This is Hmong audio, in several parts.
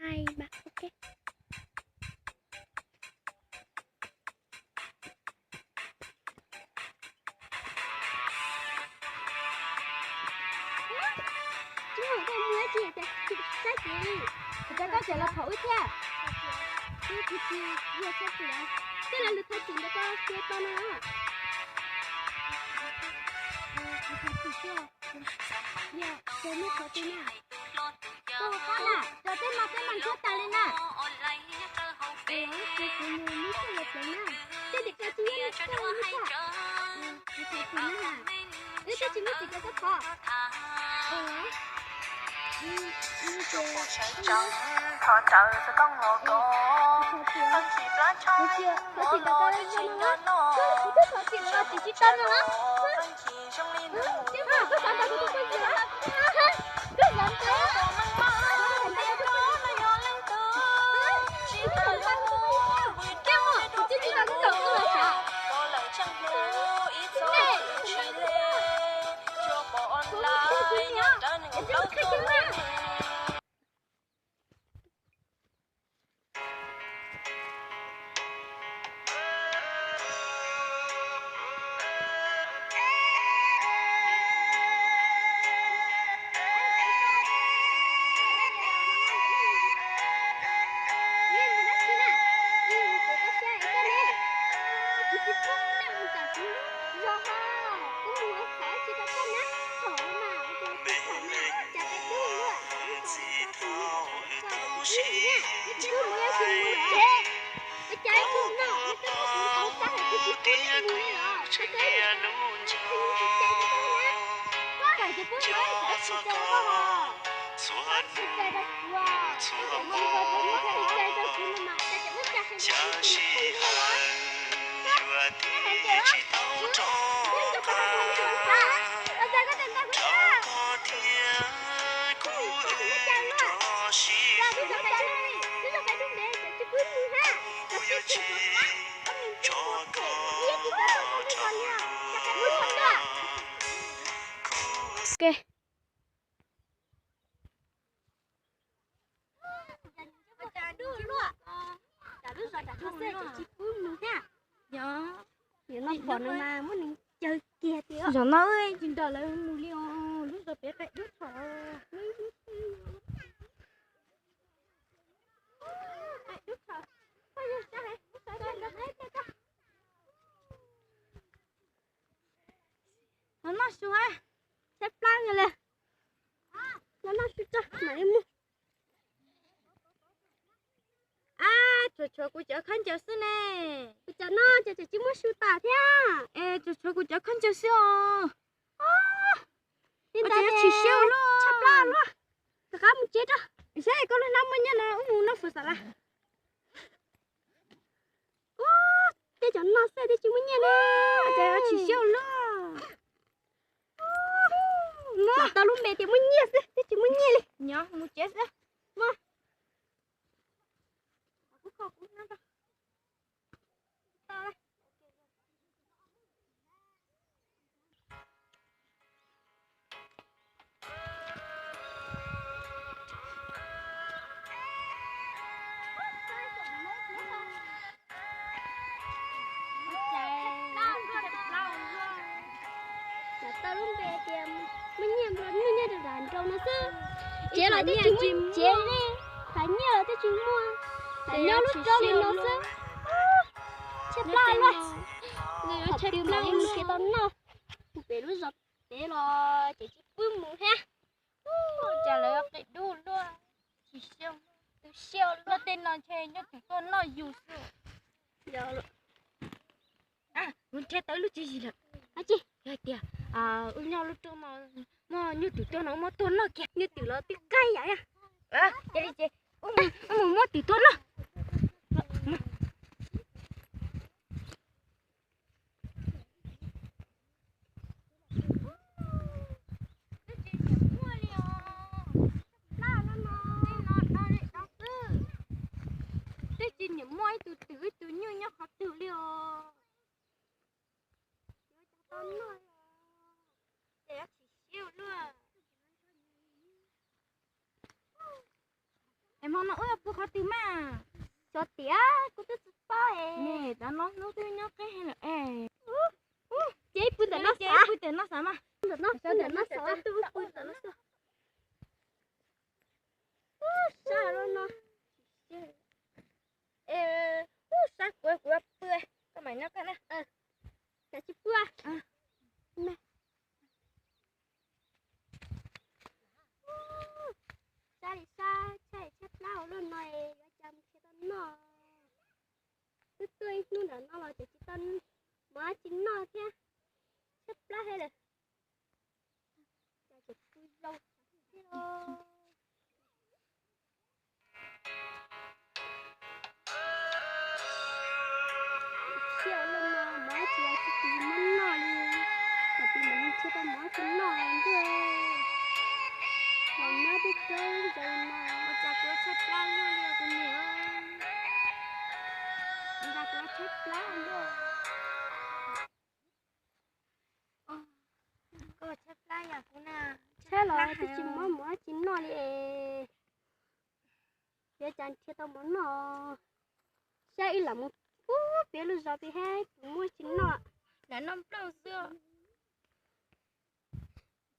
Ai, ba, ok. Tsis muaj koj mus tsis, tsis saib tsis li. Kuv cov koj tseem los phom wb thiab. Wb kuv tsis yog txhob txwm, tej lawv lwm thaj txim ntawd koj cia tau no na. Kuv thov txim xwb. Yog, cov nej thov txim na. Koj pab na, cov tej no peb mas ntshiab tas li na. Ces kuv mus muab koj los pleev na. Tej tim koj tsis nyob li koj li koj. Kuv thov txim na. Wb twb tsis muaj txim rau koj thov. Thov txim ntawm koj li no na. Kuv twb thov txim los tsis tsis tau no na. Koj xav ntawd kuv tus phooj ywg, koj xav ntawd, koj xav ntawd kuv tus phooj ywg. Koj mus, kuv twb tsis tau koj kom koj los xav. Ok. Yog, yog no pom nws mas muab nws caw kiag tiag. Zaum no wb tsis nrog lawv mus li os, lub zos pem qaim dub tshaj. Los noj su, saib plab li. Los noj su tso mam li mus. Ab, tsuas tshuav kuv cov khaub ncaws xwb ne. Kuv cov no ces tseem tsis muaj su tas thiab. Es tsuas tshuav kuv cov khaub ncaws xwb os. Li ntawd tshwm sim luaj, tshaj plaws luaj. Rov qab mus tsev tso. Saib koj lub hnab muaj nyiaj no wb mus noj fawm xam laj. Ub, tej cov no xwb twb tsis muaj nyiaj li. Tshwm sim luaj. Los tau lub npe tias muaj nyiaj xwb twb tsis muaj nyiaj li. Nyob mus tsev xwb. Los tau lub npe tias muaj nyiaj nplua nuj nyob rau nram nroog no xwb. Tsev los twb tsis muaj tsev li, tham nyiaj los twb tsis muaj, tham nyob lub roob li no xwb. Tshaj plaws luaj. Thaum twg mam li mus tsev tau noj. Pem lub zos pem los ces tsis pub mus thiab. Cas lawv qis dub luaj, tsis siab, tu siab luaj, tej no ntshe nyob tsum tuaj noj yus xwb. Kuv nrhiav tau lub tswv yim lawm. Dab tsi? Yog tias wb nyob lub roob no, muaj nyuj twm tuaj no muab tuaj noj kiag, nyuj twm los twb qaij yam. Cia li ces wb mus muab twm tuaj noj. Twb tsis nyiam muaj ib tug twm ib tug nyuj nyob qhov twg li os. Ces tsis siab luaj. No no wb pw qhov twg mas? Xyov tias kuv twb tsis paub es. Nim tav no hnub twb nyob qeb heev lawm es. Ces pw ntawm no xav, pw ntawm no xav mas. Ntawm no, ntawm no xav, pw ntawm no xav. Ub, sab lub no. Ub, sab kuv, kuv yuav pw, koj mam nyob koj na. Koj tsis pw. Sab li sab, tshaib tshaib plab ua luaj no es yuav cas mus nrhiav tau noj. Twb tuaj ib hnub nram no los ces tsis tau mov tsis noj thiab, tshaib plab heev lawm. Thiab ua luaj no mov tsis, tsis muab noj li, kom tis mam li nrhiav tau mov tsis noj ntuj. Los nyob twb tshaib ntawd no. Ua cas kuv tshaib plab luaj li kuv niam. Ua cas kuv tshaib plab luaj. Koj tshaib plab yam kuv na. Tshaib los twb tsis muab mov tsis noj li es. Yuav cas nrhiav tau mov noj. Saib wb lam mus pub piav lub zos pem hab kuv muab tsis noj. Lam noj nplooj xwb.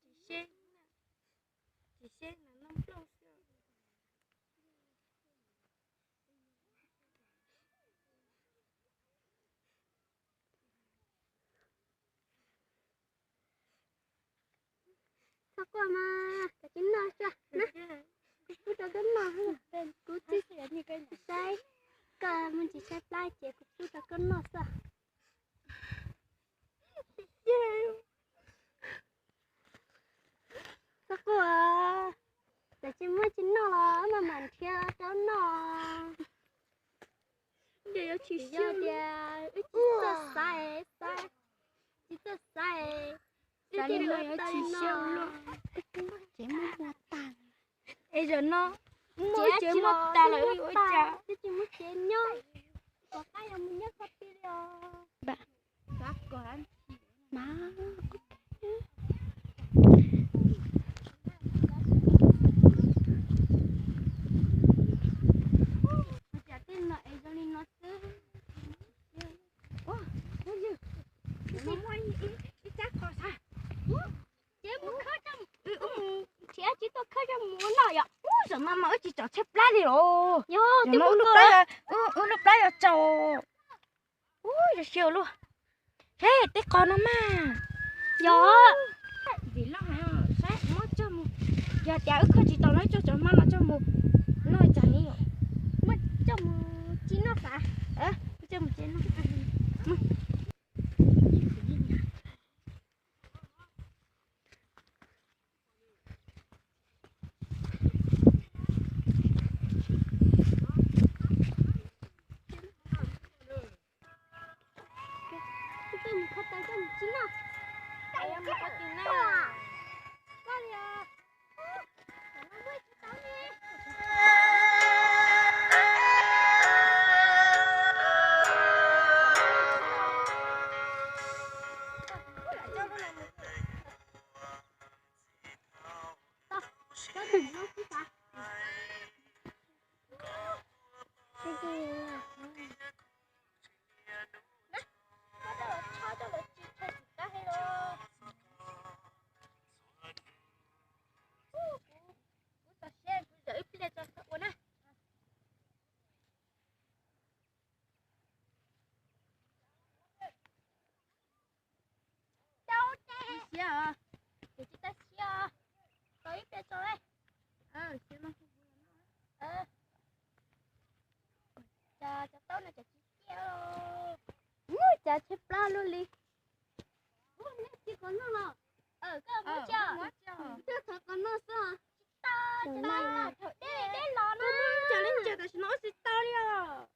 Tsis seb, tsis seb lam noj nplooj xwb. Txhob quaj mas, koj tsis noj xwb na. Kuv pub rau koj noj, kuv tsis saib koj mus ntsis tshaib plab ces kuv pub rau koj noj xwb. Txhob quaj, txawm tsis muaj tsis noj los wb mam mam nrhiav rau noj. Yog tsis yog tias wb tsis txawj xav, tsis txawj xav, xav li no yuav tsis siab luaj. Tsev muaj muaj tag. Es zaum no muaj tsev muaj tag lawm wb ua cas twb tsis muaj tsev nyob, kom qab yuav mus nyob qhov twg li os. Cas tej no es zoo li no xwb. Ua, ib tsab qos. Ces mus khawb, nrhiav tsis tau khawb coj mus ua noj yom. Ub, zaum no mas wb tsis txhob tshaib plab li os. Yog, twb mus lub plab, wb lub plab yuav tsaus. Ub, yog siab luaj. Seb tej qos no mas. Yog. Vim loj heev, saib muab coj mus. Yog tias wb khawb tsis tau no wb coj cov hmab no coj mus noj ib tsam ni. Muab coj mus tsev noj xav. Coj mus tsev noj. Siab os, ces tsis tau siab os. Tau ib pliag tso. Cas cov taub no cas tsis ciaj. Ub, cas tshaib plab luaj li. Ub, nej tsis qos noj los? Koj muab tso. Koj thov qos noj xwb. Tsis tau, tsis tau, thaum deb deb los no. Koj muab tso li cas tam sim no ua tsis tau li os.